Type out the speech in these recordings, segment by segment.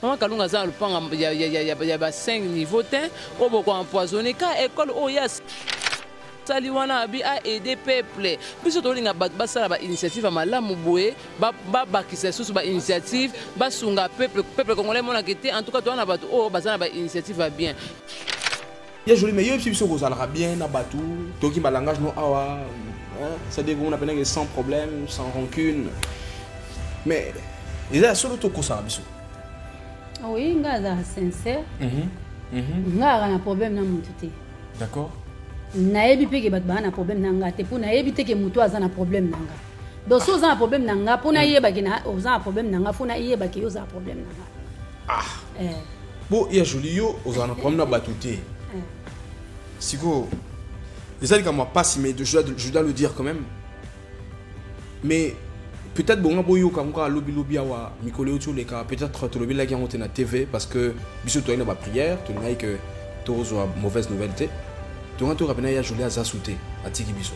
Mama Kalunga aza na lopanga ya ba 5 niveau te oyo boko empoisonne ka école oyo ya sali wana abi a aider peuple. Biso tolinga bato basala ba initiative ya malamu boye, babakisa lisusu ba initiative, basunga peuple, peuple congolais emonaka te. En tout cas toza na bato oyo baza na ba initiative ya bien. Ya joli, mais yo biso kozalaka bien na bato, toki ba langage no awa, hein, c'est-à-dire qu'on appelle sans problème, sans rancune. Mais eza ya solo tokosaka biso. Oui, nga azala sincère. Nga azala na problème na mutu te. D'accord. Nayebi pe ke bato baza na problème na nga te, mpo nayebi te ke moto aza na problème na nga. Donc so oza na problème na nga, mpo nayeba ke oza na problème na nga, fo nayeba ke yo oza na problème na nga. Ah. Bo ya joli, yo oza na problème na bato te. Siko ezali kama pasi, mais je dois le dire quand même. Mais peut-être bonga boyoka ngoka lobi lobi awa mikolo yo toleka, peut-être tolobi laki yango te na TV parce que biso toyei na ba prière, tolingaki que tozwa mauvaise nouvelle te. Tonga toyoka pena ya joli aza su te, atiki biso.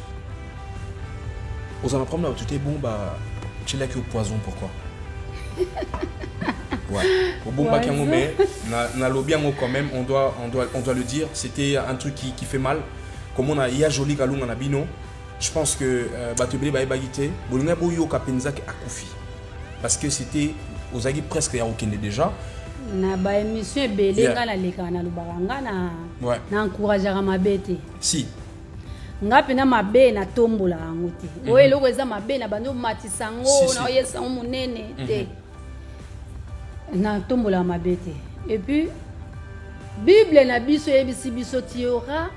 Oza na problème na bato te, bon ba tielaki yo poison pourquoi? Ouais. Au bon bac yango, mais na lobi yango quand même, on doit le dire, c'était un truc qui fait mal. Comme on a ya joli Kalunga na bino, je pense que bato ebele bayebaki te, bolinga boyoka mpenza ke akufi. Parce que c'était ozalaki presque ya kokende déjà. Na ba émission ebele nga nalekaka, nalobaka nga na encourageaka mabe te. Si. Nga mpe na mabe natombolaka yango te. Oyo eloko eza mabe na bandi omatisa yango, na oyesa yango monene te. Natombolaka mabe te. Et puis Bible na biso eyebisi biso tu auras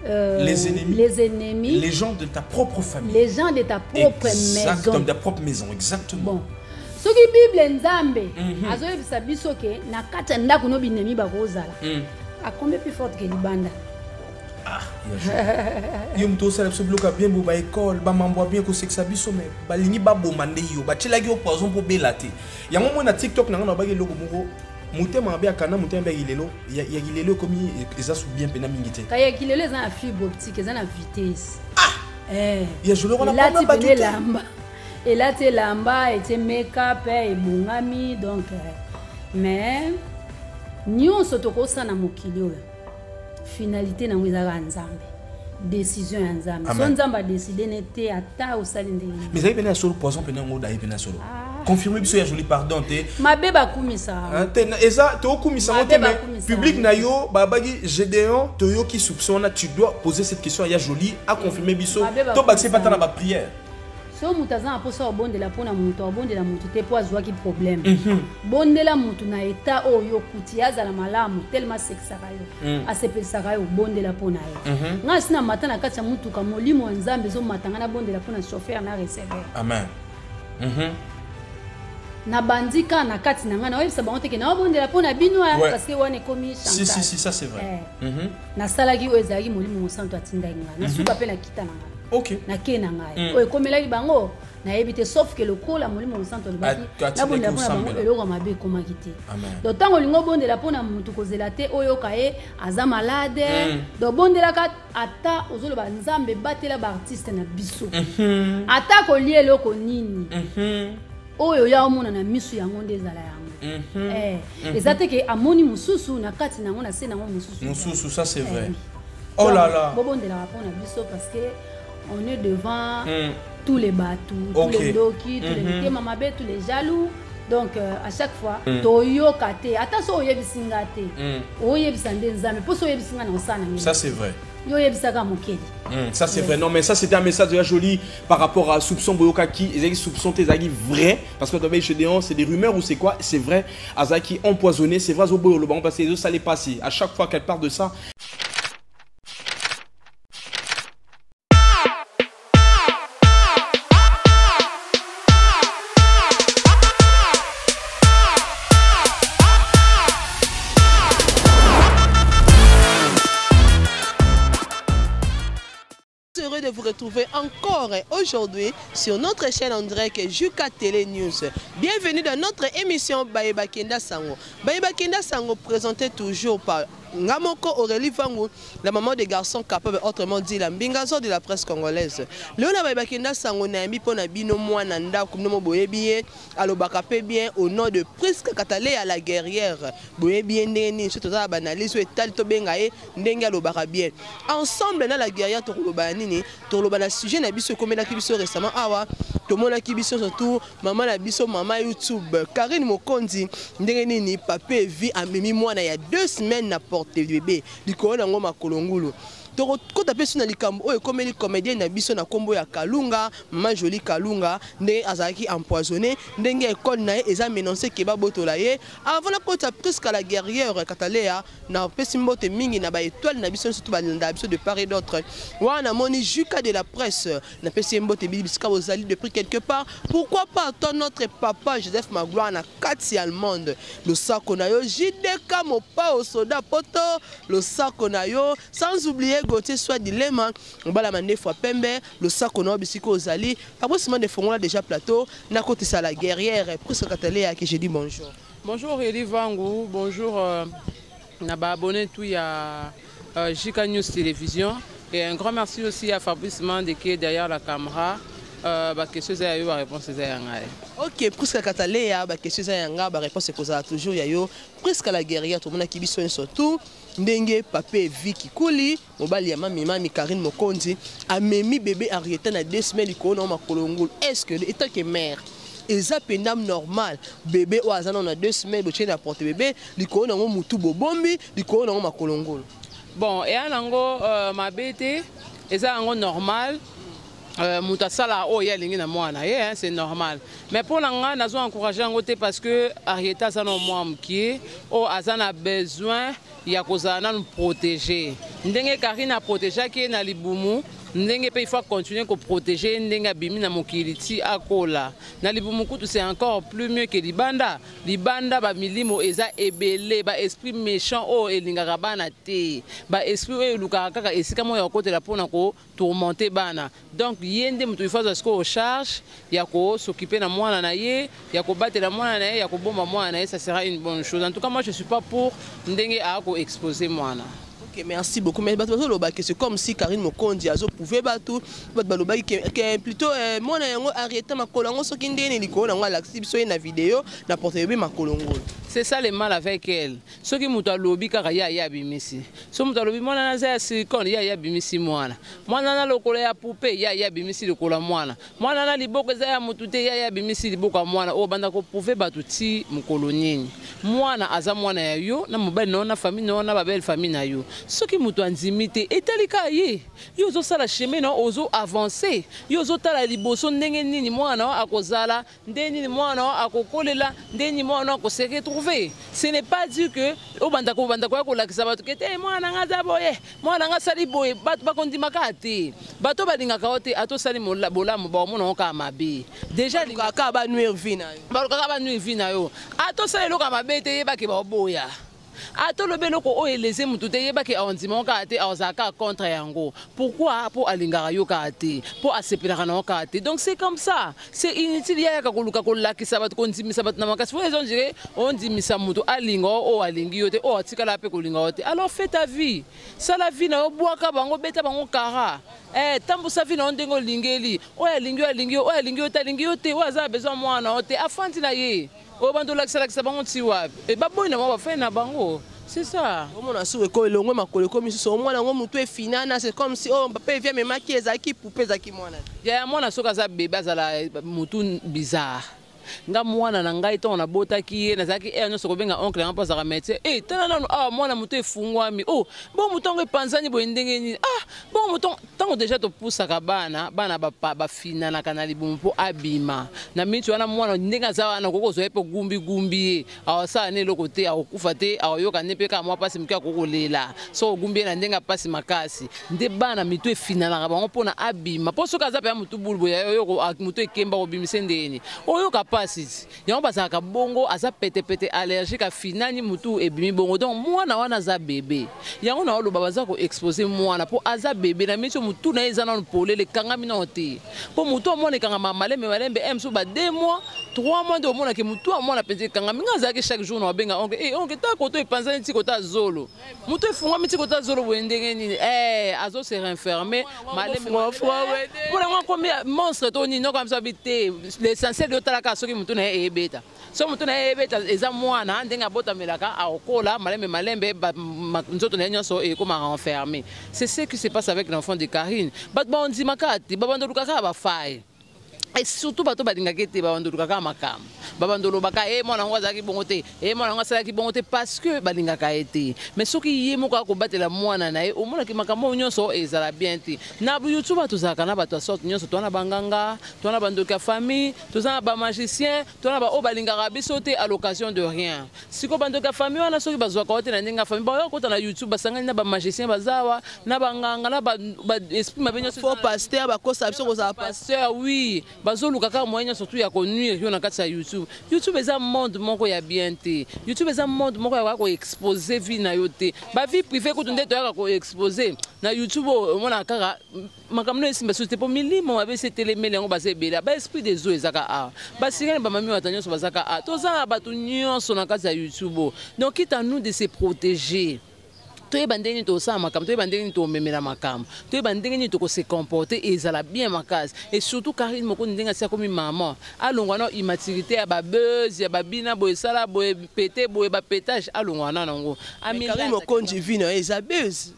Les ennemis. les ennemis, les gens de ta propre famille, les gens de ta propre Exactement, maison. de ta propre maison, exactement. Bon. Soki Bible nzambe azoyebisa biso ke na kati ya ndako no binemi bakozala. A combien plus forte que libanda? Ah, yo moto osala biso biloko ya bien bo ba école, ba mambo ya bien kosekisa biso, mais balingi baboma nde yo, batielaki yo poison mpo bela te. Yango moi na TikTok na nga nalobaki eloko moko, motema mabe akanda, motema mabe ya kilelo, ya kilelo ekomi eza sous bien pena mingi te. Kaya kilelo eza na fibre optique, eza na vitesse. Ah! Ya joli wana Elati problème bato pene te. elamba. Elati elamba, etie make-up, ebongami, donc, mais nyonso tokosala na mokili oyo, finalité nango ezalaka Nzambe. Décision ya Nzambe. So Amen. Nzambe a décidé ne te ata osali ndenge nini. Mais ezali pene ya solo poison pene yango daye pene ya solo. Ah. Confirmer biso ya joli, pardon te. Mabe bakumisa. Hein, te, na, eza, tokumisa Mabe te, mais bakumisa. public na yo, babagi Gédéon, toyoki soupçon na, tu dois poser cette question à ya joli, a confirmer biso. Mabe bakumisa. To bakse pata na ba prière. So moto aza na posa obondela mpona moto, abondela moto te po azwaki problème. Bondela moto na état oyo okuti, azala malamu, tellement asekisaka yo. Asepelisaka yo, bondela mpona ye. Nga si na mata na kati ya motuka, molimo ya Nzambe ezomata nga, nabondela mpona chauffeur na receveur. Amen. Na bandika na kati na nga, naoyebisa bango te ke naobondela mpona bino, ah, parce que wana ekomi Si, si, chantage. si, ça c'est vrai. Nasalaki oyo ezalaki molimo mosantu atindaki nga. Nasuka mpe nakita na nga. Nake na ngai. Oyo ekomelaki bango, nayebi te, sauf que lokola molimo mosantu alobaki, Atindaki nabondela mpona bango, osambela. eloko ya mabe ekomaki te. Amen. Donc ntango olingi obondela mpona motu, kozela te oyoka ye aza malade. Donc bondelaka ata ozoloba Nzambe batela ba artiste na biso. Ata kolia eloko nini. Oyo ya omona na misu yango nde ezala yango. Eza te ke amoni mosusu na kati nango, na se nango mosusu. Mosusu, ça c'est vrai. Oui. Oh là là. Bobondelaka mpona biso parce que on est devant tous les bateaux, tous les doki, tous les mitema mabe, tous les jaloux. Donc à chaque fois, toyoka te, ata so oyebisi nga te. Oyebisa nde Nzambe, po so oyebisi nga na osala nini. Ça c'est vrai. Yo oyebisaka mokeli. Ça c'est vrai. Non mais ça c'était un message de la jolie par rapport à soupçon Boyokaki. Ezaki soupçon te, ezaki vrai parce que d'abord Gédéon c'est des rumeurs ou c'est quoi? C'est vrai. Azaki empoisonné, c'est vrai Zoboyo le bon parce que ça l'est passé. À chaque fois qu'elle parle de ça. Heureux de vous retrouver encore aujourd'hui sur notre chaîne en direct Juka Télé News. Bienvenue dans notre émission Bayeba Kenda Sango. Bayeba Kenda Sango présentée toujours par Nga moko Aurélie Vangu, la maman des garçons capable, autrement dit la mbingazo de la presse congolaise. Lelo na bayebaki nda sango nayambi mpo na bino mwana ndako bino mo boyebi ye alobaka mpe bien au nom de Prisca Kataleya la guerrière. Boyebi ye ndenge nini soki toza na baanalyse oyo etali tobenga ye ndenge alobaka bien. Ensemble na la guerrière tokoloba ya nini? Tokoloba na sujet na biso ekomelaki biso récemment awa, tomonaki biso surtout mama na biso mama YouTube Karine Mokonzi ndenge nini Papa Evi amemi mwana ya 2 semaines na porte bébé likolo nango makolo ngulu. Tokokota mpe so na likambo oyo ekomeli comédienne na biso na nkombo ya Kalunga, mama Jolie Kalunga, ndenge azalaki empoisonné, ndenge école na ye eza menacé ke babotola ye. Avant nakota Prisca la guerrière Katalea, napesi mbote mingi na baétoile na biso nyonso to balanda biso de part et d'autre. Wana namoni Juka de la presse, napesi ye mbote bili bisika bozali depuis quelque part. Pourquoi pas toi, notre papa Joseph Magloire na kati ya allemande, losako na yo. JDK Mopao soda poto, losako na yo. Sans oublier Gauthier Soit Dilema, mobala mandefu ya pembe, losako na yo bisika ozali. Fabrice Mande fongola déjà plateau, nakotisa la guerrière Prisca Katalea, que je dis bonjour. Bonjour Aurélie Vangu, bonjour na baabonné tout ya JK News Télévision et un grand merci aussi à Fabrice Mande qui est derrière la caméra. Baquestion eza ya yo, baréponse eza ya ngai. Ok, Prisca Katalea, baquestion eza ya nga, baréponse ekozala toujours ya yo. Prisca la guerrière, tomonaki biso nyonso tout ndenge papa Evi Kikuli, mobali ya mami mami Karine Mokonzi, amemi bébé Arieta na 2 semaines likolo na makolo ngulu. Est ce que étant que mère, eza mpenza normal, bébé oyo aza nano na 2 semaines, botie na porte bébé, likolo nango mutu bobombi, likolo nango makolo ngulu? Bon, eya nango mabe te, eza yango normal. Moto asala oyo ye alingi na mwana ye, hein, c'est normal. Mais mpo na ngai, nazo encourage yango te parce que Arieta aza na mwa mokie oyo aza na besoin ya kozala nanu protégé. Ndenge Karine aprotégeaki ye na libumu, ndenge mpe il faut continuer koprotéger ye ndenge abimi na mokili ti akola. Na libumu kutu, c'est encore plus mieux que libanda. Libanda, bamilimo eza ebele, baesprit méchant oyo elingaka bana te, baesprit oyo elukaka kaka esika moko ya kokotela mpona kotourmenter bana. Donc ye nde moto il faut azwa sikoyo charge ya kos'occuper na mwana na ye, ya kobatela mwana na ye, ya kobomba mwana na ye. Ça sera une bonne chose. En tout cas, moi, je suis pas pour ndenge aya koexposer mwana. Ok, merci beaucoup. Mais bato bazolobaki, c'est comme si Karine Mokonzi azoprouver bato. Bato balobaki ke plutôt mwana yango Arieta, makolo yango soki ndeni likolo nango, alakisi biso ye na video na porte bébé makolo ngolo. C'est ça le mal avec elle. Soki moto alobi kaka, ye aye abimisi. So moto alobi mwana naza ya silicone, ye aye abimisi mwana. Mwana na lokolo ya poupée, ye aye abimisi lokolo ya mwana. Mwana na liboko eza ya motu te, ye aye abimisi liboko ya mwana. Oyo banda koprouver bato ti mokolo nini? Mwana aza mwana ya yo na mobali na yo, na famille na yo, na babelle famille na yo. Soki moto andimi te, etali kaka ye. Yo ozosala chemin na yo, ozo avance, yo ozotala liboso ndenge nini mwana na yo akozala, ndenge nini mwana na yo akokolela, ndenge nini mwana na yo akose retrouver. Ce n'est pas dit que obanda kobanda koya kolakisa bato ke te mwana na nga aza boye, mwana na nga asali boye. Bato bakondimaka te, bato balingaka yo te. Ata osali bolamu, baomona yo kaka mabe déjà. Kaka banuire vie na yo. Balukaka banuire vie na yo. Ata osali eloko ya mabe te, yebaki baoboya. Ata olobi eloko oyo eleze motu te, yebaki aondima kaka te, azala kaka contre yango. Pourquoi? Mpo alingaka yo kaka te, mpo asepelaka na yo kaka te. Donc c'est comme ça, c'est inutile. Yayaka koluka kolakisa bato, kondimisa bato na makasi po eza on dirait ondimisa moto alinga oyo alingi yo te, oyo atikala mpe kolinga yo te. Alors fais ta vie, sala vie na yo, bwaka bango, beta bango kara. Tambusa vie na yo ndenge olingeli. Oyo alingi yo, alingi yo. Oyo alingi yo te, alingi yo te. Oyo aza na besoin mwana yo te, afandi na ye. Oyo bando olakisalakisa bango ti wapi? Baboyi na bango, bafai na bango, c'est ça. Omona su eko elongwe makolo, ekomi susu omwana yango motu efinana. C'est comme si oyo papa Evi amemaki ezalaki poupée, ezalaki mwana. Ya mwana soki aza bébé, azala motu bizarre. Nga mwana na ngai, ntango nabotaki ye, nazalaki ere nyonso kobenga oncle yanga mpo azalaka médecin. E tala nanu awa, mwana motu efungwami. O bon, motu yango epanzani boye ndenge nini? Ah bon, motu ntango déjà topusaka bana, bana bafinanaka na libumu mpo abima na miniti wana. Mwana ndenge aza wana, okoki kozwa ye mpe ogumbigumbi ye, awasala ne eloko te, akokufa te, akoyoka nde mpe kaka mwa mpasi moke, akoki kolela. So ogumbi ye na ndenge apasi makasi nde bana mitu efinanaka bango mpona abima. Mpo soki aza mpenza motu bulu boye, motu ekemba kobimisa ndeni oyoka mpasi. mpasi ti. Yango bazalaka bongo, aza petepete allergique, afinani mutu ebimi bongo. Donc mwana wana aza bebe. Yango na oloba baza koexpose mwana mpo aza bebe na miso, mutu na ye eza nano polele, ekangami nano te. Mpo mutu amwana ekangama malembe malembe, mosusu ba 2 mois, 3 mois nde omonake mutu amwana mpenza ekangami. Nga azalaki chaque jour na babenga oncle: "E oncle, ta koto epanzani ti kota zolo, mutu efungwami ti kota zolo boye, ndenge nini?" Azo se renfermer malembe mpona yango akomi monstre to nini. Noko biso abi te, l'essentiel otalaka soki mutu na ye eyebeta. So mutu na ye eyebeta, eza mwana ndenge abotamelaka, akokola malembe malembe, nzoto na ye nyonso ekoma renfermé. C'est ce qui se passe avec l'enfant de Karine. Bato baondimaka te, babandoluka kaka bafaille, et surtout bato balingaki ete babandoluka kaka makambo, babandolobaka e mwana yango azalaki bongo te, e mwana yango asalaki bongo te, parce que balingaka ye te. Mais soki ye moko akobatela mwana na ye, omonaki makambo oyo nyonso ezala bien te. Na YouTube tozalaka na bato ya sorte nyonso: toza na banganga, toza na bandoki ya famille, toza na bamagicien, toza na baoyo balingaka biso te à l'occasion de rien. Sikoyo bandoki ya famille wana, soki bazwaka yo te na ndenge ya famille, baoya kota na YouTube, basangani na bamagicien, baza awa na banganga na baesprit mabe nyonso. Faux pasteur bakosa biso kozala pasteur, oui, bazoluka kaka moyen nyonso tu ya konuire yo na kati ya YouTube. YouTube eza monde moko ya bien te. YouTube eza monde moko ya koya koexpose vie na yo te, bavie privé kutu nde toyaka koexpose na YouTube. Oyo omonaka kaka makambo no esimba susu te, mpo milimo mabe esi etelemeli yango. Baza ebele, baesprit des eaux ezaka awa, basirene, bamami wata nyonso bazaka awa. Toza na bato nyonso na kati ya YouTube oyo. Donc quitte à nous de se protéger, toyeba ndenge nini tosala makambo, toyeba ndenge nini tomemela makambo, toyeba ndenge nini tokose comporter, ezala bien makasi. Et surtout Karine Mokonzi, ndenge asi akomi mama, alongwa na immaturité ya babuzz ya babina boye, esala boye, pete boye, bapétage, alongwa na nango. Karine Mokonzi, vie na ye eza buzz.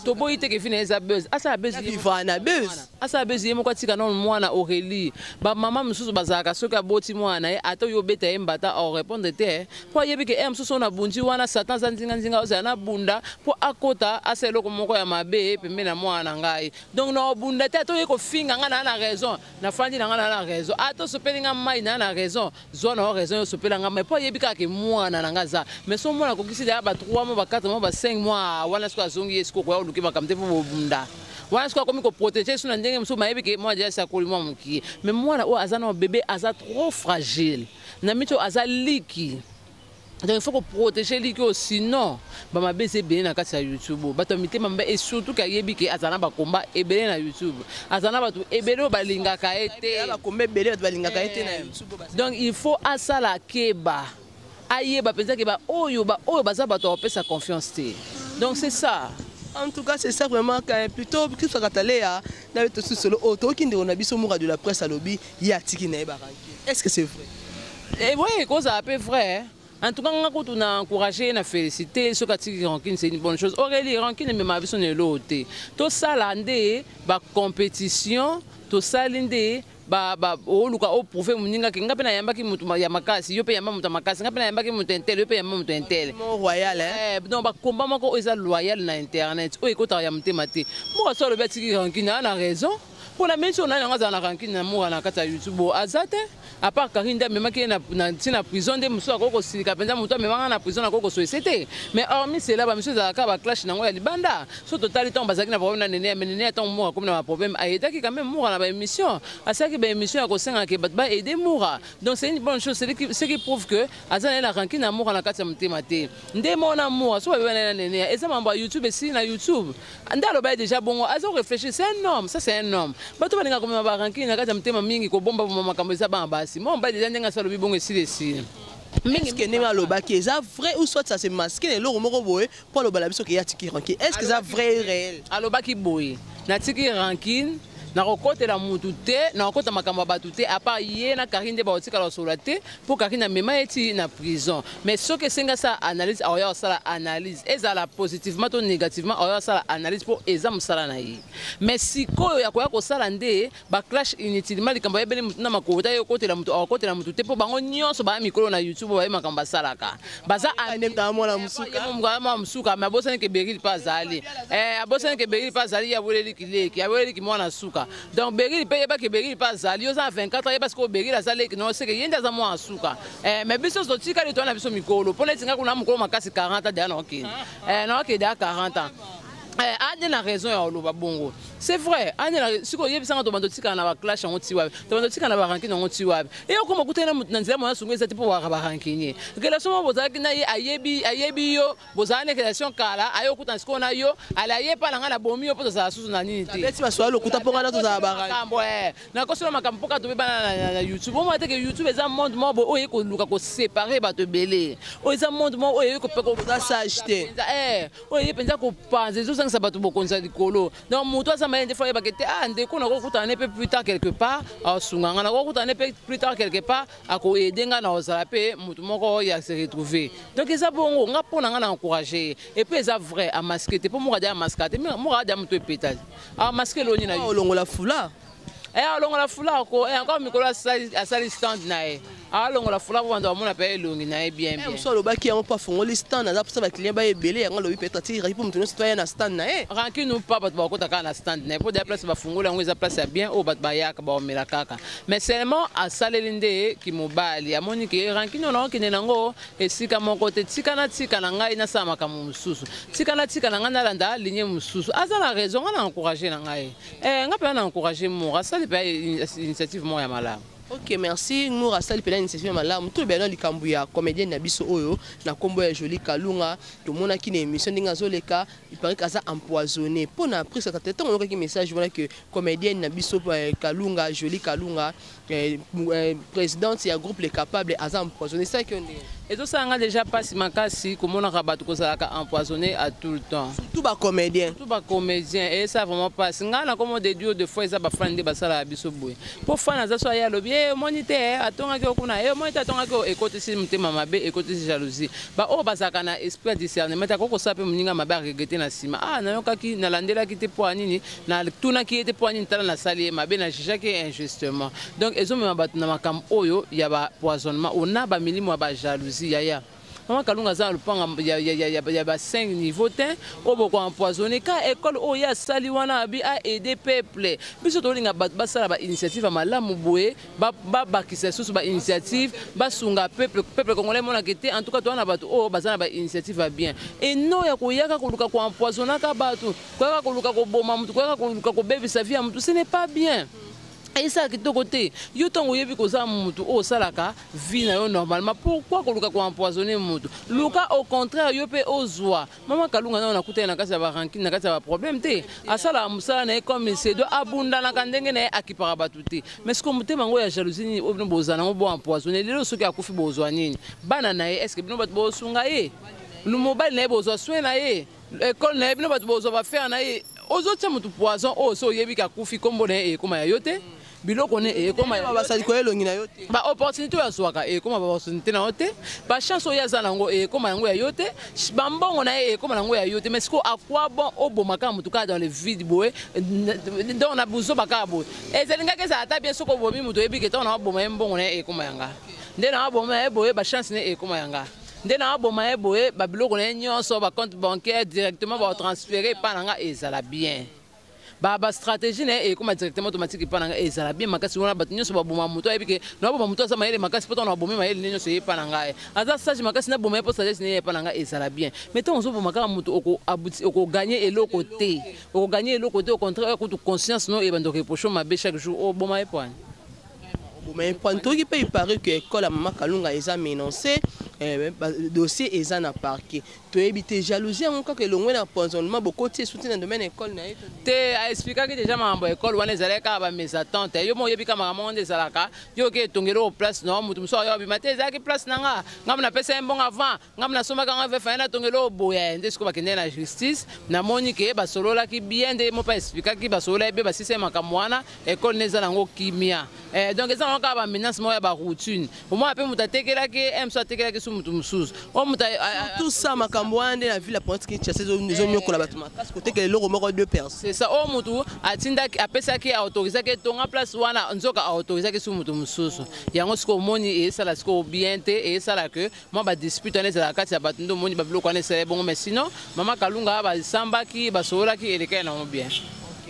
Toboyi te ke vie na ye eza buzz, asala buzz. Vivre na buzz. Asala buzz ye moko, atika nano mwana Aurélie. Bamama mosusu bazalaka, soki aboti mwana na ye, ata oyo obeta ye mbata, arépondre te, mpo ayebi ke mosusu oyo nabundi wana, Satan aza nzinganzinga, ozala na bunda mpo akota asala eloko moko ya mabe pembeni na mwana na ngai. Donc na obunda te, ata oye kofinga ngai, naa na raison, nafandi na ngai, naa na raison. Ata osopeli nga mai, naa na raison, zwa na yo raison, yo osopela nga mai, mpo ayebi kaka ke mwana na ngai aza. Mais so mwana akokisi deya ba 3 mois, ba 4 mois, ba 5 mois wana, soki azongi ye, sikoyo koya oluki makambo te, mpo bobunda wana sikoyo akomi koprotéger so na ndenge mosusu, mayebi ke mwana deja akoli mwa mokie. Mais mwana oyo aza na bébé, aza trop fragile na miti oyo aza liki. Donc il faut koprotéger liki oyo, sinon bamabe eza ebele na kati ya YouTube, bato ya mitema mabe. Et surtout ke ayebi ke aza na bakomba ebele na YouTube, aza na bato ebele oyo balingaka ye te. Bakomba ebele, bato balingaka ye te na YouTube. Donc il faut asala keba, ayeba mpenza ke baoyo baoyo baza bato ya kopesa confiance te. Donc c'est ça. En tout cas, c'est ça vraiment quand plutôt Christophe Katalea na to solo o toki ndeko na biso Moura de la presse alobi ye atiki na ye baranki. Est-ce que c'est vrai? Eh oui, kozala mpe vrai. En tout cas, nga kutu na encouragé, na félicité. Soki atiki rancune, c'est une bonne chose. Aurélie, rancune ememaka biso na eloko te. Tosala nde bacompétition, tosali nde oluka oprouve moninga ke nga mpe nayambaki motu ya makasi, yo mpe yamba moto ya makasi, nga mpe nayambaki moto intel, yo mpe yamba moto intel. Royal, hein? Donc bakomba moko oyo eza loyal na internet, oyo ekotaka ya motema te. Moko so alobi atiki rancune, aa na raison. Mpona minti oyo, nani yango azala na rancune na Moura na kati ya YouTube? Aza te, à part Karine nde amemaki ye ntina prison, nde mosusu akoki kosilika mpenza. Moto amemanga na prison, akoki kosoese te. Mais hormis cela, bamisusu ezalaka baclash nango ya libanda. So totali ntango bazalaki na problème na Nene ya Nene, ya ntango Moura akomi na baproblème, ayedaki quand même Moura na baémission, asalaki baémission ya kosengaka bato baaider Moura. Donc c'est une bonne chose, ce qui prouve que aza na ye na rancune na Moura na kati ya motema te. Nde mona Moura so babeba na ye na Nene, eza mambo ya YouTube, esili na YouTube. Nde aloba ye déjà bongo, aza réfléchir, c'est un homme, ça c'est un homme. Bato balingaka komema barancune na kati ya motema mingi, kobomba boma makambo, eza bana basi. Mo mobali déjà ndenge asi alobi bongo, esili, esili. Mingi ndenge alobaki eza vrai ou soit ça se masque na eloko moko boye mpo alobala biso ke ye atiki rancune? Est ce que eza vrai et réel? Alobaki boye: "Natiki rancune, nakokotela mutu te, nakokota makambo ya bato te, à part ye na Karine nde bakotikala kosolola te, mpo Karine amema ye ti na prison." Mais soki esengi asala analyse, akoya kosala analyse, ezala positivement to négativement, akoya kosala analyse mpo eza mosala na ye. Mais sikoyo ya koya kosala nde baclash inutilement, likambo ayebeli mutu na makolo ta, ye okotela mutu, akokotela mutu te, mpo bango nyonso baya mikolo na YouTube, baye makambo basalaka baza. Mwana mwana mosuka, mais abosani ke Beril mpe azali, abosani ke Beril mpe azali, abweleliki leki, abweleliki mwana suka. Donc Beril mpe, yebaki Beril mpe azali. Yo oza na 24 ans, yeba sikoyo Beril aza leki no, seke ye nde aza mwana suka. Mais biso totikali, toza na biso mikolo, mpo neti nga kuna mokolo makasi, 40 ans deya naokende, naokende ya 40 ans. Ande na raison ya koloba bongo, c'est vrai. Ande na sikoyo oyebisanga, tobanda otikala na baclash yango ti wapi? Tobanda otikala na barancune yango ti wapi? E okoma okutani na motu na nzela, mwana sungo eza te mpo waka barancunier. Relation moko bozalaki na ye, ayebi, ayebi yo, bozala na relation kala, aye okutana sikoyo na yo, ala ye mpa na ngai, nabomi yo mpo tozala susu na nini te. Nabeti masolo lokuta mpo ngai na tozala bara. Makambo nakosolo makambo mpo kaka tobebana na YouTube. Omona te ke YouTube eza monde moko boye oyo eye koluka koséparer bato ebele. Oyo eza monde moko oyo eye Oza sage te. Oyo eye mpenza kopanza, ezozangisa bato bokonzi ya likolo. Donc moto aza mayele nde fo ayebaka te: ah, ndeko, nakokutana ne mpe plus tard quelque part, asunga nga, nakokutana ne mpe plus tard quelque part, akoaider nga na kozala mpe motu moko ya se retrouver. Donc eza bongo. Nga, mpo na nga, na encourage ye. Et puis eza vrai, amasquer te, mpo moko adi amasquer te, moko adi moto epeta amasquer eloni na yo. Olongola foulard. Alongola foulard ko encore mikolo asali stand na ye, alongola foulard po banto bamona mpe elongi na ye bien bien. Mosu alobaki yango mpo afongoli stand, aza mposa baclient ba ebele. Yango alobi peut-être atikaki mpo moto nyonso to aya na stand na ye. Rancune ou pas, bato bakota kaka na stand na ye, mpo deya place bafungoli yango eza place ya bien oyo bato bayaka baomela kaka. Mais seulement asaleli nde kimobali, amoni ke rancune oyo naokende nango esika moko te. Tika na tika na ngai nasala makambo mosusu, tika na tika na ngai nalanda ligne mosusu. Aza na raison. Ngai na encourage na ngai, nga mpenza na encourage Mour, asali mpe initiative moko ya malamu. Ok, merci. Mour asali mpena initiative ya malamu. Toloba na likambo ya comédienne na biso oyo na nkombo ya Jolie Kalunga. Tomonaki na émission ndenge azoleka, il paraît aza empoisonné. Mpo na prise kaka te, ntango oyokaki message wana ke comédienne na biso Kalunga, Jolie Kalunga, présidente ya groupe Les Capables, aza empoisonné, esalaki yo ndenge? Ezosala nga déjà mpasi makasi komonaka bato kozalaka empoisonné à tout le temps. Surtout bacomédien. Surtout bacomédien, eyesa vraiment mpasi. Ngai na komo déduire, de fois eza bafani nde basalaka biso boye, mpo fan aza so aye alobi: e omoni te, atongaki o kuna, e omoni te, atongaki o. Ekotisi motema mabe, ekotisi jalousie. Baoyo bazalaka na esprit ya discernement te, akoki kosala mpe moninga mabe, aregretter na nsima: ah, nayokaki, nalandelaki te, mpo ya nini natunaki ye te, mpo ya nini? Tala, nasali ye mabe, najugeaki ye injustement. Donc ezomema bato na makambo oyo ya bapoisonnement, ona bamilimo ya bajalousie. Yaya, Mama Kalunga aza na lopanga ya ba 5 niveau te oyo bokoempoisonner. Ka école oyo ye asali wana, abi aider peuple. Biso tolinga bato basala bainitiative ya malamu boye, babakisa lisusu bainitiative, basunga peuple. Peuple congolais emonaka te. En tout cas, toza na bato oyo baza na bainitiative ya bien eno ya koyaka koluka koempoisonnaka bato, koyaka koluka koboma motu, koyaka koluka kobebisa vie ya motu. Ce n'est pas bien, esala kitoko te. Yo ntango oyebi koza motu oyo osalaka vie na yo normalement, pourquoi koluka koempoisonner motu? Luka au contraire yo mpe ozwa. Mama Kalunga nano nakutani na kati ya barancune, na kati ya baproblème te. Asalaka mosala na ye comme il se doit, abundanaka ndenge na ye, akipaka bato te. Mais siko motema yango ya jalousie nini oyo bino bozala nango bo empoisonner? Lelo soki akufi, bozwa nini? Bana na ye, est ce que bino bato bosunga ye? Mobali na ye, bozwa soin na ye? Ekole na ye, bino bato bozwa baaffaire na ye? Ozotia motu poison oyo, so oyebi ke akufi, nkombo na ye ekóma ya yo te, biloko ne ekóma ya Basali koya elongi na yo te. Baopportunité oyo azwaka ekóma baopportunité na yo te, bachance oyo aza nango ekóma yango ya yo te, bambongo na ye ekóma nango ya yo te. Mais sikoyo, à quoi bon oboma kaka motu kaka dans le vide boye? Donc na buzoba kaka boye, ezalingaki ezala ata bien soki obomi motu, oyebi ke ntango na oboma ye, mbongo na ye ekóma yanga, nde na oboma ye boye, bachance ne ekóma yanga, nde na aboma ye boye, babiloko na ye nyonso, bacompte bancaire directement baotransférer epa na nga, ezala bien. Bastratégie na ye ekóma directement automatique epa na ngai, ezala bien makasi. Wana bato nyonso baboma moto, ayebi ke naboma moto aza mayele makasi, mpo ntango nabomi, mayele nde nyonso eyepa na ngai. Aza sage makasi, naboma ye mpo sagesse ne yepa na ngai, ezala bien. Mais ntango ozoboma kaka moto, okogagner eloko te, okogagner eloko te. Au contraire kutu, conscience no ebanda koreprocher mabe chaque jour. Oboma ye poani? Oboma ye poani? Toyoki mpe, il paraît que école ya Mama Kalunga eza menacé, dossier eza na parquet. Toyebi te, jalousie yango kaka elongwe na empoisonnement, bokoti esuti na domaine école na ye? Te, aexpliquaki déjà makambo ya école wana. Ezalaki kaka bamésentente. Yo mo oyebi ka makambo ngo nde ezalaka. Yo oke etongeli oyo place na motu mosusu, ayo abima te, ezalaki place na nga, ngambo napesa ye mbongo avant, ngambo nasombaki yango, vefa ye natongeli oyo boye. Nde sikoyo bakendeki na justice. Namoni ke basololaki bien, nde mo mpe aexpliquaki, basololaki bien, basisa ye makambo wana. École ne eza nango kimia. Donc eza nango kaka bamenace moko ya baroutine. Omona mpe moto atekelaki ye mosusu, atekelaki su motu mosusu oyo moto. Tout ça, makambo wana nde na ville ya Pointe Kinshasa ezonyokola bato makasi, kotekela eloko moko deux personnes. C'est ça. Oyo motu atindaki, apesaki, autorisaki etonga place wana, nzoka autorisaki su motu mosusu. Yango sikoyo omoni eyesala sikoyo bien te, eyesala ke mwa badispute wana ezalaka kati ya bato. Nde omoni babiloko wana esala bongo. Mais sinon, Mama Kalunga, basambaki, basololaki, elekaki nango bien.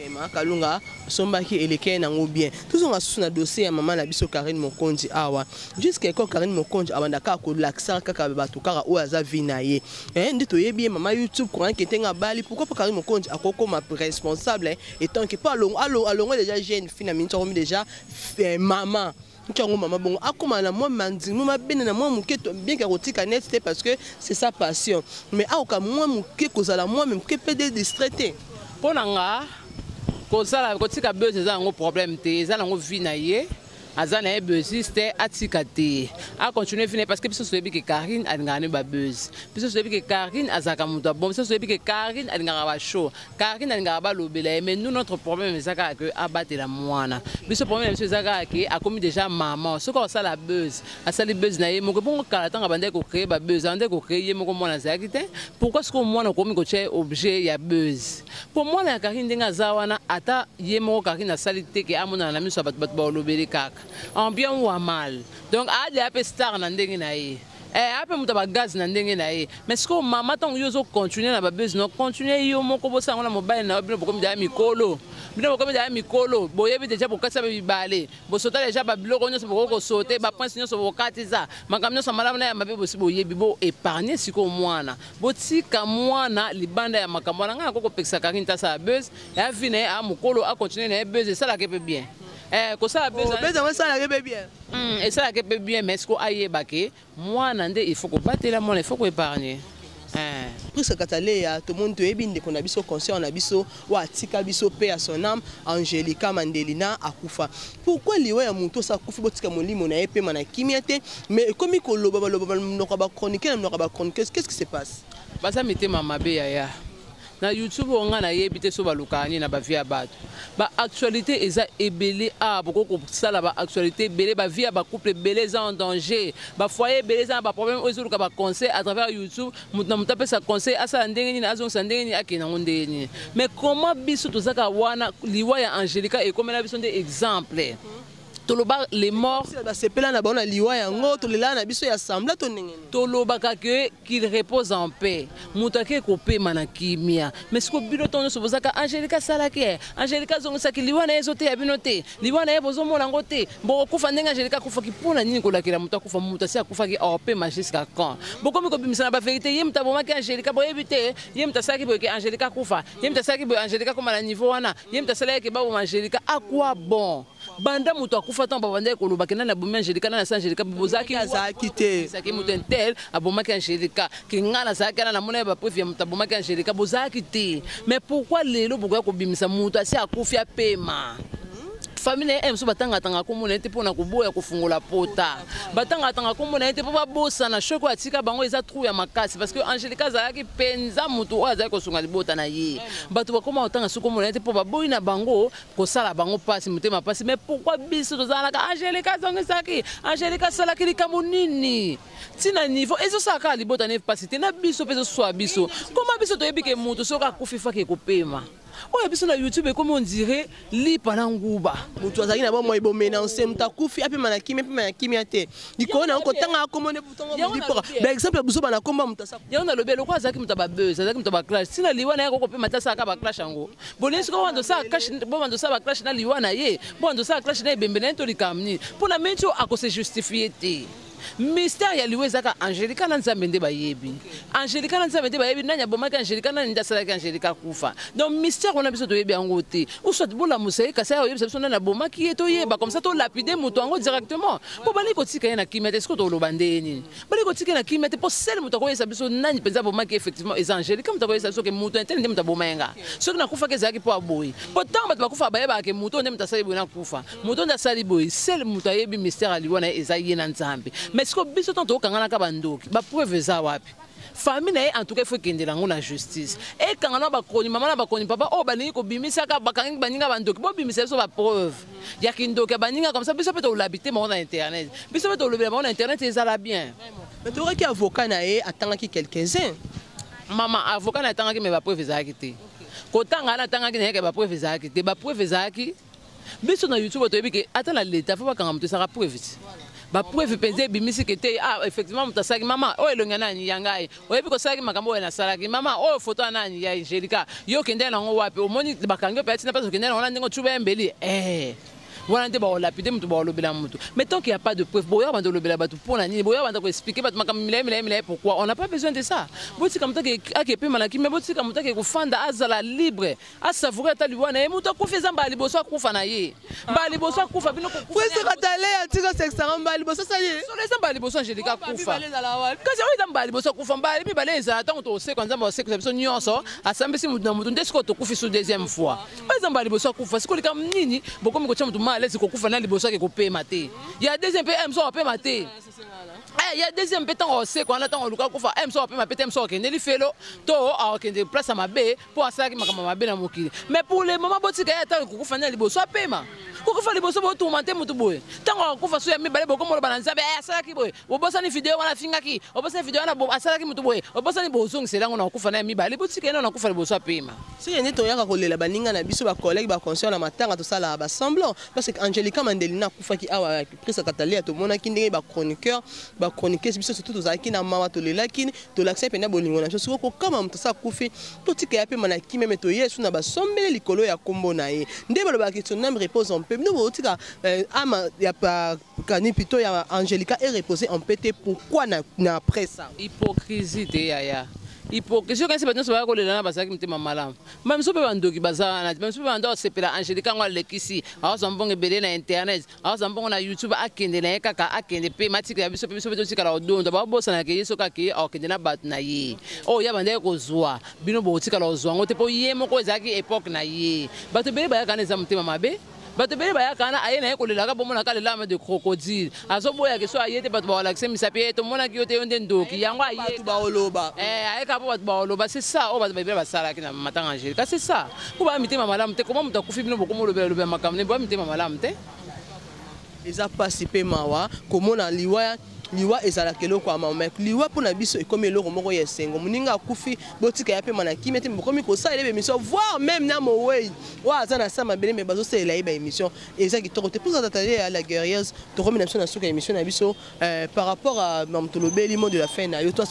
Ok, ma Kalunga asombaki eleki nango bien. Tozonga susu na dossier ya mama na biso Karine Mokonzi awa. Jusqu'à quand Karine Mokonzi abanda kaka kolakisa kaka bato kaka oyo aza vie na ye? Eh, nde toyebi ye mama YouTube courant ke tenga bali. Pourquoi pas Karine Mokonzi akokoma responsable étant que pas alongo alongo déjà jeune fille na minute akomi déjà maman ntango mama bongo akóma na mwa mandimi mabene na mwa moke, bien ke akotika net te parce que c'est sa passion, mais akoka mwa moke kozala mwa moke mpe de distrait te. Mpo na nga, kozala kotika buzz eza yango problème te, eza nango vie na ye. Aza na ye buzziste, atika te, acontinue vie na ye, parce que biso toyebi ke Karine alingaka ne babuzz. Biso toyebi ke Karine azalaka moto ya bon. Biso toyebi ke Karine alingaka bashow, Karine alingaka balobela ye. Mais nous, notre problème eza kaka ke abatela mwana. Biso problème na biso eza kaka ke akomi déjà maman. Soki akosala buzz, asali buzz na ye moko. Bongo kala, ntango abandaki kocréer babuzz, abandaki kocréer ye moko, mwana azalaki te. Pourquoi sikoyo mwana okomi kotia ye objet ya buzz? Mpo mwana ya Karine, ndenge aza wana, ata ye moko Karine asali te ke amonana na miso ya bato, bato balobeli kaka en bien ou en mal. Donc adeya mpe star na ndenge na ye, ape moto ya bagaz na ndenge na ye. Mais sikoyo mama, ntango yo ozocontinue na babuzz, no continue yo moko, bosala yango na mobali na yo. Bino bokomi deya mikolo, bino bokomi deya mikolo, boyebi deja bokatisa bibale, bosota deja babiloko nyonso, bokoki kosote baprince nyonso, bokatisa makambo nyonso malamu na ya mabe, bosi boyebi. Bo épargne sikoyo mwana, botika mwana libanda ya makambo wana. Ngai nakoki kopekisa Karine tasala buzz ya vie na ye, aya mokolo acontinue na ye buzz, esalaka mpe bien. Kosala buzz buzz yango esalaka mpe bien. Esalaka mpe bien, mais siko ayeba ke mwana nde il faut kobatela mwana, il faut koépargne. Priske Kataleya, tomoni, toyebi ndeko na biso, conscient na biso oyo atika biso mpe ya son âme, Angélika Mandelina, akufa. Pourquoi liwa ya moto oso akufi, botika molimo na ye pema na kimia te, mais ekomi koloba baloba monoko ya bachroniqueur na monoko ya bachroniqueuse? Qu'est ce qui se passe? Baza mitema mabe, yaya. Na YouTube oyo, ngai nayebi te so balukaka nini na bavie ya bato. Baactualité eza ebele awa, bokoki kosala baactualité ebele. Bavie ya bacouple ebele eza en danger, bafoyer ebele eza na baproblème oyo ezoluka baconseil à travers YouTube. Moto na moto apesa conseil, asala ndenge nini, azongisa ndenge nini, akende yango ndenge nini. Mais comment biso tozaka wana, liwa ya Angélika ekomela biso nde exemple, toloba les morts? Basepela na bango na liwa yango, tolela na biso ya sembla to ndenge nini? Tolobaka ke qu'il repose en paix, moto ake kopema na kimia. Mais siko bino ntongo nyonso bozaka Angélika asalaki ye, Angélika azongisaki, liwa na ye ezoteya bino te, liwa na ye bozomona yango te. Bokokufa ndenge Angélika akufaki. Mpo na nini kolakela moto akufa? Moto asi akufaki, opema jusqu'à quand? Bokomi kobimisa na bavérité, ye moto abomaki Angélika, boyebi te, ye moto asalaki boye ke Angélika akufa, ye moto asalaki boye Angélika akoma na niveau wana, ye moto asalaki ke baboma Angélika. À quoi bon? Banda moto akufa, ntango babandaki koloba ke nani abomi Angélika, nani asa Angélika, bozalaki? Azalaki te. Ezalaki moto intel abomaki Angélika, ke ngai nazalaki wana, namona ye bapreuve ya moto abomaki Angélika, bozalaki te. Mais pourquoi lelo bokoya kobimisa moto asi akufi, apema? Famille na ye mosusu batangatanga kombo na ye te mpona koboya kofungola pota, batangatanga kombo na ye te mpo babosana choc oyo atika bango. Eza trou ya makasi, parce que Angélika azalaki mpenza motu oyo azalaki kosunga libota na ye. Bato bakoma kotanga su kombo na ye te mpo baboyi na bango kosala bango mpasi, motema mpasi. Mais pourquoi biso tozalaka Angélika azongisaki, Angélika asalaki likambo nini? Ntina niveau ezosala kaka libota na ye mpasi te, na biso mpe ezoswa biso. Koma biso toyebi ke moto soki akufi faki ekopema. Oyo biso na YouTube ekomi on dirait lipa na nguba. Moto azalaki na bomoi, bomenance moto akufi, apema na kimia, apema na kimia te. Likolo na yango kotanga akombo nde butongo baexemple ya buzoba na kombo ya moto asa. Yango nalobi, eloko azalaki moto ya babuzz, azalaki moto ya baclash. Ntina liwa na ye akokopema te, asalaka baclash yango. Bolingi sikoyo bobanda osala baclash na liwa na ye, bobanda osala clash na ebembe na ye, to likambo nini? Mpo na minti oyo akose justifie te. Mystère ya liwa ezaka Angélika na Nzambe nde bayebi. Angélika na Nzambe nde bayebi nani abomaki Angélika, nani nde asalaki Angélika akufa. Donc mystère wana biso toyebi yango te. Ou soit bolamusa ye, kasi oyebisa biso nani abomaki ye, toyeba, comme ça tolapide moto yango directement. Mpo bali kotika ye na kimia te. Sikoyo toloba nde nini? Bali kotika ye na kimia te, mpo sele moto akoyebisa biso nani mpenza abomaki. Effectivement eza Angélika moto akoyebisa biso ke moto intele nde moto aboma ye. Nga soki nakufaki, ezalaki mpo aboyi, mpo ntango bato bakufa bayebaka ke moto nde moto asali boye, nakufa, moto nde asali boye. Sele moto ayebi mystère ya liwa na ye eza ye na Nzambe. Mais sikoyo biso ntango tokokanganaka bandoki, bapreuve eza wapi? Famille na ye, en tout cas, il faut ekendela yango na justice, ekanga na bakoni mama na bakoni papa oyo balingi kobimisaka, bakangi baninga bandoki. Bobimisa biso bapreuve ya kindoki ya baninga, comme ça biso mpe tolabi te bango na internet, biso mpe tolobela bango na internet, ezala bien. Mais toyokaki avocat na ye atangaki quelques-uns. Mama, avocat na atangaki, mais bapreuve ezalaki te. Kotanga wana atangaki na yeke, bapreuve ezalaki te. Bapreuve ezalaki, biso na YouTube toyebi ke ata na leta fo bakanga moto, esaka preuve ti. Bapreuve mpenza ebimisi ke te, ah, effectivement moto asalaki. Mama, oyo elongi ya nani? Ya ngai. Oyebi kosalaki makambo oyo nasalaki? Mama, oyo foto ya nani? Ya Angelika. Yo okende nango wapi? Omoni bakangi yo mpe atina mpasi okende nango na ndenge ocuba ya mbeli, eh. Wana nde bakolapide moto, bakolobela moto. Mais tant qu'il y a pas de preuve, boya banda olobela bato mpo na nini? Boya banda koexpliquer bato makambo milayi milayi milayi, pourquoi? On n'a pas besoin de ça. Botika moto ake epema na kimia, botika moto ake kofanda, azala libre, asavoure ata liwa na ye. Moto akufi, eza mbala liboso akufa na ye, mbala liboso akufa bino. Katale atika sekisanga mbala liboso asali. Solo eza mbala liboso Angelika akufa, kasi oyo eza mbala liboso akufa. Mbala mibale ezala ntango tokosekwa, Nzambe akosekwisa biso nyonso, asambisi motu na motu. Nde sikoyo tokufi su deuxième fois, oyo eza mbala liboso akufa. Sikoyo likambo nini bokomi kotia motu mal à l'aise? Kokufa na liboso ake kopema te, ya deuxième mpe moso akopema te. Ya deuxième mpe, ntango akosekwa wana, ntango oluka kufa, moso akopema mpe te, moso akokende lifelo to akokende place ya mabe mpo asalaki makambo mabe na mokili. Mais pour le moment, botika ye ata kokufa na liboso apema. Kokufa liboso botourmenter motu boye, ntango akokufa so ya mibale, bokomoloba na Nzambe asalaki boye. Obosani video wana afingaki, obosani video wana asalaki motu boye, obosani, bozongisela yango na kokufa na ya mibale. Botika ye na kokufa liboso apema. Soki nde toyaka kolela baninga na biso, bacollègue, baconseil na matanga, tosalaka basemblant, parce que Angélika Mandelina akufaki awa, Prisa Katalia, tomonaki ndenge bachroniqueur, bachroniqueuse, biso surtout tozalaki na mawa, tolelaki, tolakisa mpenza bolingo na biso. Soki kokama moto asa akufi, totika ya pema na kimia. Me toye su na basombele likolo ya nkombo na ye. Nde balobaki son âme repose en paix. Bino botika âme ya kani plutôt ya Angélika est reposé en paix te. Pourquoi na après ça? Hypocrisie te, yaya, hypocrisie. Okanisi bato nyonso baya kolela na bazalaki mitema malamu? Bamiso mpe bandoki baza wana te. Bamiso mpe bando asepela Angélika yango alekisi, azwa mbongo ebele na internet, azwa mbongo na YouTube, akende na ye kaka, akende mpe matikela biso mpe, biso mpe totikala kodondo. Babosanaka ye, soki akeye, akokende na bato na ye oyo ya bandaki kozwa. Bino bokotikala kozwa yango te, mpo ye moko ezalaki époque na ye. Bato ebele bayaka wana, eza motema mabe. Bato ebele bayaka wana, aye na ye kolelaka, bomonaka larmes de crocodile, azoboyaka so aye te, bato bakolakisa misapi ye: tomonaki yo te, yo nde ndoki. Yango aye baoloba. Ayeka mpo bato baoloba. C'est ça oyo bato ebele basalaki na matanga Angélika, c'est ça, mpo baya mitema malamu te. Koma moto akufi, bino bokoma olobela lobela makambo ne, boya mitema malamu te. Eza mpasi mpe mawa komona liwa. Liwa ezalaka eloko ya mawa, mais liwa mpona biso ekomi eloko moko ya esengo. Moninga akufi, botika ya pema na kimia te. Bokomi kosalela baémission, voire même na mowei oyo aza na sa mabele, mais bazosalela ye baémission. Eza kitoko te. Mposa tatale ya la guerrière, tokomi na biso na suka ya émission na biso. Par rapport à tolobeli, mot de la fin na yo, to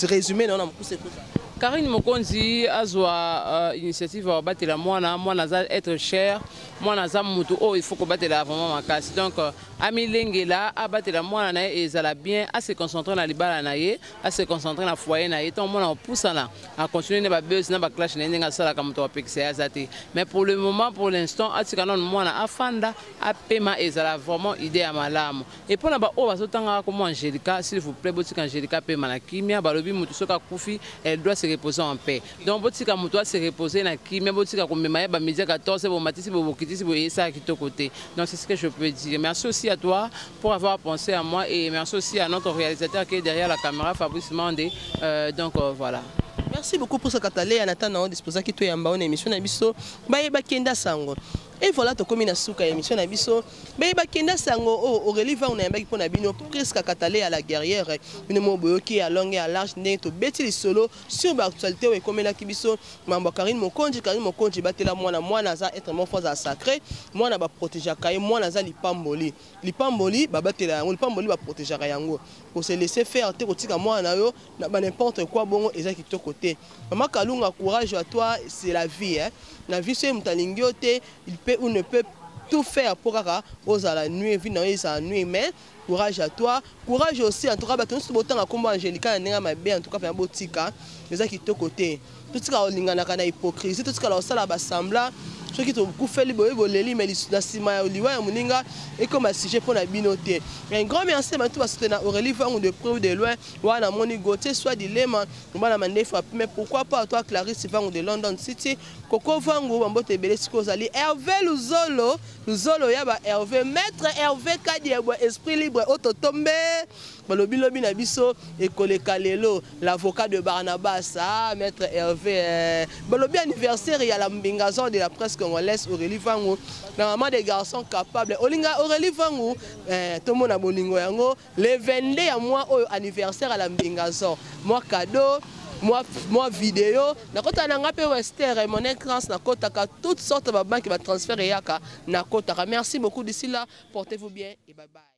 résumé na yo na mokuse ekoza? Karine Mokonzi azwa initiative ya kobatela mwana. Mwana aza être cher, mwana aza motu oyo il faut kobatela vraiment makasi. Donc amilengela, abatela mwana na ye, ezala bien, ase concentre na libala na ye, ase concentre na foyer na ye. Ntango mwana opusana, acontinue na babuzz na baclash na ye ndenge asalaka, moto apekisa ye aza te. Mais pour le moment, pour l'instant, atika nano mwana afanda, apema, ezala vraiment idée ya malamu. E mpona baoyo bazotangaka komo Angélika, s'il vous plaît, botika Angélika apema na kimia. Balobi motu soki akufi, elle doit se reposer en paix. Donc botika motu ase reposer na kimia, botika komema ye bamédia 14, bomatisi, bobokitisi boye, esala kitoko te. Donc c'est ce que je peux dire. Merci aussi à toi pour avoir pensé à moi et merci aussi à notre réalisateur qui est derrière la caméra, Fabrice Mandé. Donc voilà. Merci beaucoup pour ce katale ya natan na disposaki toyamba na émission na biso bayebaki enda sango. Et voilà, tokomi na suka ya émission na biso bayebaki enda sango oyo Aurélie Vangu nayambaki mpo na bino, Presque Katale ya la guerrière. Bino mo boyoki ya longue ya large ndenge tobeti lisolo sur baactualité oyo ekomelaki biso, mambo ya Karine Mokonzi. Karine Mokonzi, batela mwana. Mwana aza être moko aza sacré, mwana baprotégeaka ye, mwana aza lipamboli. Lipamboli babatela yango, lipamboli baprotégeaka yango. Kose laisser faire te, kotika mwana na yo na ba n'importe quoi bongo, eza kitoko te. Mama Kalunga, courage à toi, c'est la vie, hein. Na vie, soki moto alingi yo te, il peut ou ne peut tout faire pour kaka ozala nuit, vie na yo ezala nuit. Mais courage à toi, courage aussi. En tout cas, bato nyonso botanga nkombo Angélika na ndenge mabe, en tout cas mpena botika, eza kitoko te. Totika kolinganaka na hypocrisie, totikala kosala basemblant. Soki tokufeli boye, boleli, mais na nsima ya liwa ya moninga ekoma sujet mpo na bino te. Un grand merci bato basoutenir Aurélie Vangu de près ou de loin. Wana namoni Gautier soit dilema bana mandefu, mais pourquoi pas toi, Clarisse Vangu de London City, Koko Vangu, bambote ebele. Sikoyo ozali Hervé Luzolo, Luzolo ya ba Hervé, maître Hervé Kadiebwa, esprit libre oyo totombe balobi lobi na biso ekoleka lelo, l'avocat de Barnabas. Ah, maître Hervé, balobi anniversaire ya la mbingazon de la presse congolaise, Aurélie Vangu, na maman des garçons capables olinga Aurélie Vangu, tomona bolingo yango le 22 ya mois oyo, anniversaire ya la mbingazon, mwa cadeau, mwa vidéo. Nakota na nga mpe Western Money Trans, nakotaka toutes sortes babanque, batransfert eyaka, nakotaka. Merci beaucoup, d'ici là, portez-vous bien et bye bye.